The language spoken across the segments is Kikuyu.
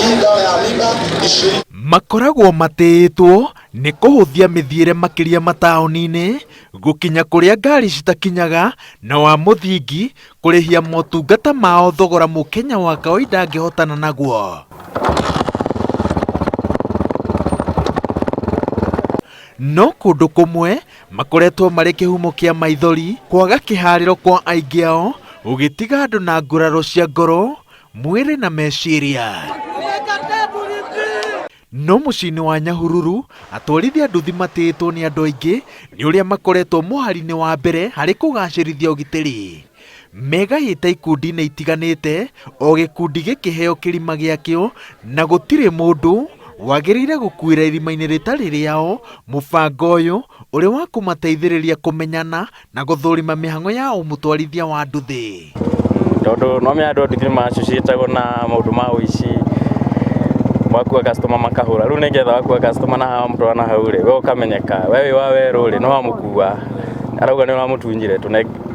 Hii dawa ya amiba 20. Makoragwo matĩĩtwo nĩ kũhũthia mĩthiĩre makĩria mataũni-inĩ, gũkinya kũrĩa ngari citakinyaga na wa mũthingi kũrĩhia motungata mao thogora mũkenya wa kawaida angĩhotana naguo. No kũndũ kũmwe makoretwo marĩ kĩhumo kĩa maithori, kwaga kĩharĩro kwa aingĩ ao gũgĩtiga andũ na nguraro cia ngoro, mwĩrĩ na meciria. No mũciĩ-inĩ wa Nyahururu, atwarithia a nduthi matĩĩtwo nĩ andũ aingĩ nĩ ũrĩa makoretwo mũhari-inĩ wa mbere harĩ kũgacĩrithia ũgitĩri. Megayĩte ikundi-inĩ itiganĩte, o gĩkundi gĩkĩheo kĩrima gĩakĩo na gũtirĩ mũndũ wagĩrĩire gũkuĩra irima-inĩ rĩtarĩ rĩao. Mũbango ũyũ ũrĩ wa kũmateithĩrĩria kũmenyana na gũthũrima mĩhang'o ya ũmũtwarithia wa nduthi. Tondũ no menya andũ a nduthi nĩ macuciĩtagwo na maũndũ ma ũici, wakua customer makahũra, rĩu nĩgetha wakua customer na wamũtwara na hau rĩ, we ũkamenyeka, we wĩ wa werũ rĩ, nĩ wamũkua, arauga nĩ ũramũtunyire,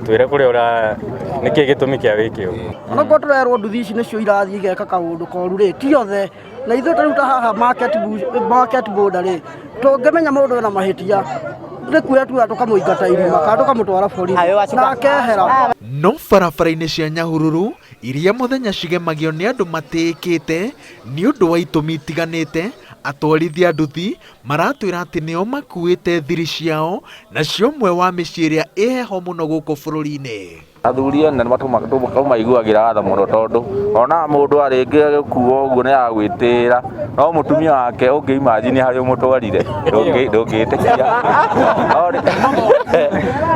twĩre kũrĩa ũra, nĩkĩ gĩtũmi kĩa wĩke ũguo. Onokorwo tũrerwo nduthi ici nĩcio irathiĩ igeka kaũndũ koru rĩ, ti othe. Na ithuĩ ta rĩu ta haha market, market border rĩ, tũngĩmenya mũndũ ena mahĩtia nĩ kuoya tuoya tũkamũingata irima kana tũkamũtwara borithi na akehera. No barabara-inĩ cia Nyahururu iria mũthenya cigemagio nĩ andũ matĩĩkĩte nĩ ũndũ wa itũmi itiganĩte, atwarithia a nduthi maratwĩra atĩ nĩo makuĩte thiri ciao na cia ũmwe wa mĩciĩ ĩrĩa ĩ heho mũno gũkũ bũrũri-inĩ. Athuri ene nĩ tũmaiguagĩra tha mũno tondũ onaga mũndũ arĩngĩ agĩkua ũguo nĩ agwĩtĩĩra, no mũtumia wake ũngĩ imagine harĩa ũmũtwarire ndũngĩtĩkia.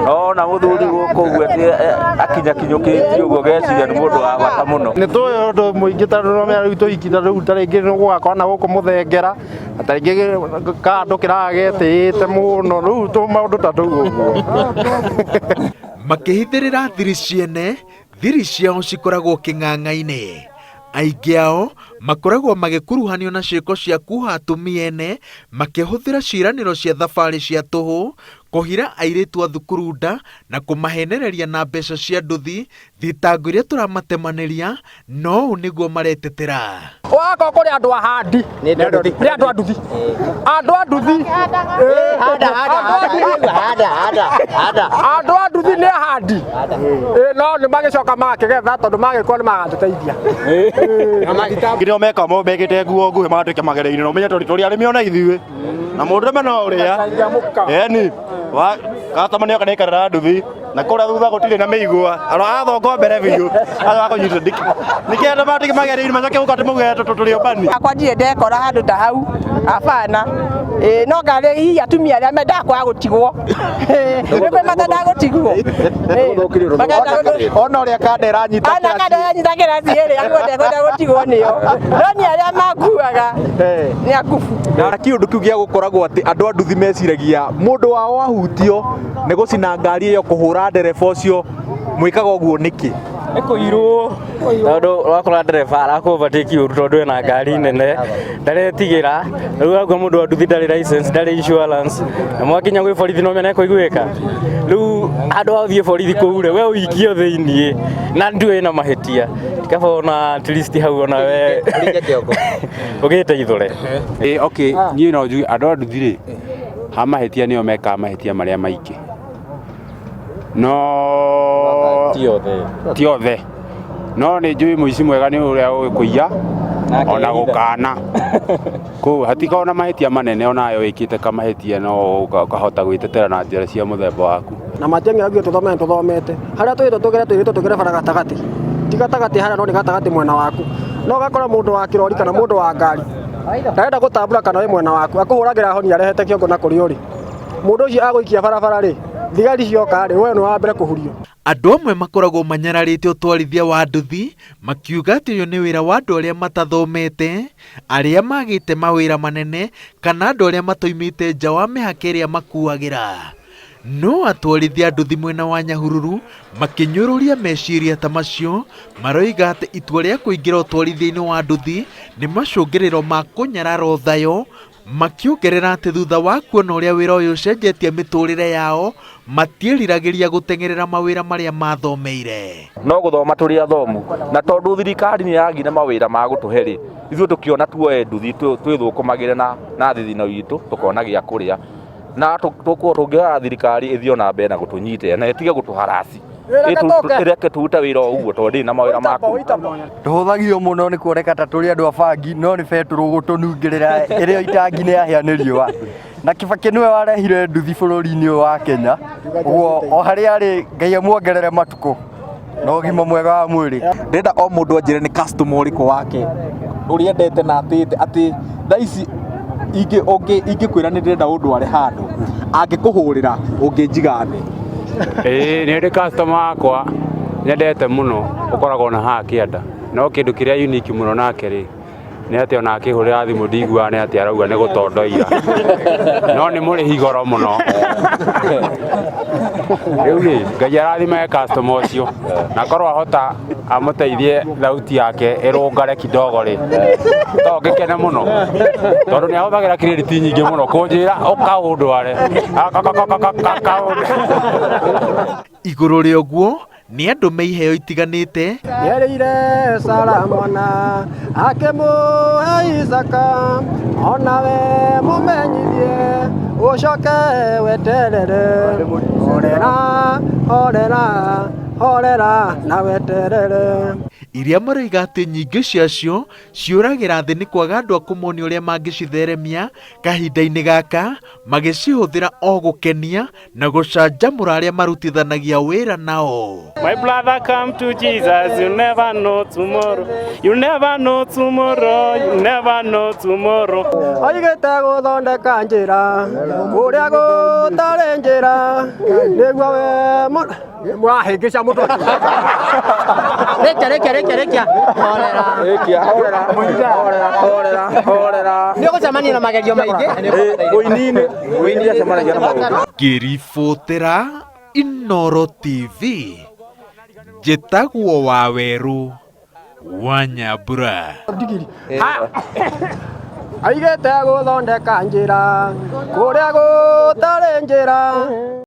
No wona mũthuri gũkũ ũguo akinyakinyũkĩtio ũguo ũgeciria nĩ mũndũ wa bata mũno. Nĩ tũĩ ũndũ mũingĩ tondũ nĩ ũramenya rĩu tũhiki ta rĩu ta rĩngĩ nĩ gũgakorwo na gũkũ mũthengera, na ta rĩngĩ kandũ kĩragetĩĩte mũno, rĩu tũmaũndũ ta tũu ũguo. Makĩhithĩrĩra thiri ciene, thiri ciao cikoragwo kĩng'ang'a-inĩ. Aingĩ ao makoragwo magĩkuruhanio na ciĩko cia kuoha atumia ene makĩhũthĩra ciĩranĩro cia thabarĩ cia tũhũ, kũhira airĩtu a thukuru nda na kũmahenereria na mbeca cia nduthi Thitango iria tũramatemanĩria no ũũ nĩguo maretetera. Wakorwo kũrĩ andũ ahandi nĩ andũ a nduthi, andũ a nduthi, andũ a nduthi nĩ ahandi, no nĩ magĩcoka magakĩgetha tondũ magĩkũra nĩ magatũteithia. Nginya meka mekĩte nguo nguhĩ magatuĩka magereire na ũmenye tondũ tũrĩ arĩmi ona ithuĩ na mũndũrũme no ũrĩa eni customer nĩoka nĩaikarĩra nduthi na kũrĩa thutha gũtirĩ na mĩigua arathongo mbere biũ agakũnyita nĩkĩ andũ matige magereire macoke gũka atĩ mauge tũrĩ ũmbani. Akwa ndirĩ ndekora handũ ta hau abana. Ĩĩ no ngarĩ hihi atumia arĩa mendaga kwaga gũtigwo nĩ kwĩ matendaga gũtigwo. Ona ũrĩa kanda ĩranyita. Ona kanda ĩranyita kĩraci ĩrĩ aguo ndekwenda gũtigwo nĩo. No niĩ arĩa manguaga nĩ akubu. Na kĩũndũ kĩu gĩa gũkoragwo atĩ andũ a nduthi meciragia mũndũ wao ahutio nĩ gũcina ngari ĩyo kũhũra ndereba ũcio mwĩkaga ũguo nĩkĩ? Nĩ kũirwo tondũ wakora ndereba arakũ overtake ũru tondũ ena ngari nene ndaretigĩra rĩu auga mũndũ wa nduthi ndarĩ license ndarĩ insurance na mwakinya gwĩ borithi no mene kũiguĩka rĩu handũ ha ũthiĩ borithi kũu rĩ we ũikio thĩiniĩ na ndiũĩ ĩna mahĩtia kaba ona at least hau ona we ũgĩteithũre. Ĩ okay niĩ no njuge andũ a nduthi rĩ ha mahĩtia nĩo mekaga mahĩtia marĩa maingĩ no Ti othe. Ti othe, no nĩ njũĩ mũici mwega nĩ ũrĩa ũĩ kũiya ona gũkana kũu hatikoragwo na mahĩtia manene onawe wĩkĩte kamahĩtia no ũkahota gwĩtetera na njĩra cia mũthemba waku. Na Matiang'i araugire tũthome na tũthomete harĩa twĩrĩtwo tũgere twĩrĩtwo tũgere bara gatagatĩ, ti gatagatĩ harĩa no nĩ gatagatĩ mwena waku, no ũgakora mũndũ wa kĩrori kana mũndũ wa ngari ndarenda gũtambũra kana wĩ mwena waku, akũhũragĩra honi arehete kĩongo na kũrĩa ũrĩ. Mũndũ ũcio agũikia barabara rĩ, thigari cioka rĩ, we nĩwe wa mbere kũhurio. Andũ amwe makoragwo manyararĩte ũtwarithia wa nduthi makiuga atĩ ũyũ nĩ wĩra wa andũ arĩa matathomete, arĩa magĩte mawĩra manene kana andũ arĩa matoimĩte nja wa mĩhaka ĩrĩa makuagĩra. No atwarithia a nduthi mwena wa Nyahururu makĩnyũrũria meciria ta macio, maroiga atĩ itua rĩa kũingĩra ũtwarithia-inĩ wa nduthi nĩ macũngĩrĩro ma kũnyarara ũthayo, Makĩongerera atĩ thutha wa kuona ũrĩa wĩra ũyũ ũcenjetie mĩtũrĩre yao, matiĩriragĩria gũteng'erera mawĩra marĩa mathomeire. No gũthoma tũrĩ athomu, na tondũ thirikari nĩ yagire mawĩra ma gũtũhe rĩ, ithuĩ tũkĩona tuoe nduthi twĩthũkũmagĩre na thithino itũ tũkona gĩa kũrĩa, na tũngĩhoya thirikari ĩthiĩ ona mbere na gũtũnyitĩrĩra na ĩtige gũtũharasi, ĩreke tũrute wĩra o ũguo tondũ ndĩrĩ na mawĩra ma kũruta. Tũhũthagio mũno nĩ kuoneka ta tũrĩ andũ a bangi, no nĩ betũrũ gũtũnungĩrĩra ĩrĩa itangi nĩ yahĩa nĩ riũa. Na Kibaki nĩwe warehire nduthi bũrũri-inĩ ũyũ wa Kenya, ũguo o harĩa arĩ Ngai amuongerere matukũ na ũgima mwega wa mwĩrĩ. Ndĩrenda o mũndũ anjĩre nĩ customer ũrĩkũ wake ũrĩa endete na atĩte atĩ thaa ici ingĩkwĩra nĩ ndĩrenda ũndware handũ, angĩkũhũrĩra ũngĩnjiga thĩ. Ĩĩ nĩ ndĩ customer wakwa nyendete mũno ũkoragwo na haha kĩanda, no kĩndũ kĩrĩa unique mũno nake rĩ nĩ atĩ ona akĩhũrĩra thimũ ndiguaga nĩ atĩ arauga nĩ gũtondoira, no nĩ mũrĩhi goro mũno. Rĩu rĩ Ngai arathimage customer ũcio, na korwo ahota amũteithie thauti yake ĩrũngare kidogo rĩ, to ngĩkene mũno, tondũ nĩ ahũthagĩra credit nyingĩ mũno kũnjĩra ũka ũndware. Igũrũ rĩa ũguo nĩ andũ me iheo itiganĩte. Nĩerĩire Sara mwana akĩmũhe Isaka, onawe mũmenyithie ũcoke weterere. Horera, horera, horera na weterere. Iria maroiga atĩ nyingĩ ciacio ciũragĩra thĩ nĩ kwaga andũ a kũmonia ũrĩa mangĩcitheremia kahinda-inĩ gaka, magĩcihũthĩra o gũkenia na gũcanjamũra arĩa marutithanagia wĩra nao. My brother, come to Jesus, you never know tomorrow. You never know tomorrow, you never know tomorrow. Oigĩte gũthondeka njĩra kũrĩa gũtarĩ njĩra, nĩguo we mũrahĩngĩca mũndũ. Rĩkia, rĩkia, rĩkia, rĩkia. Horera. Rĩkia, horera, horera, horera, horera. Nĩ ũgũcemania na magerio maingĩ. Ũini-inĩ, ũini acemanagia na maũndũ. Ngĩribotera Inooro TV, njĩtagwo Wawerũ wa Nyambura. Aigĩte gũthondeka njĩra kũrĩa gũtarĩ njĩra.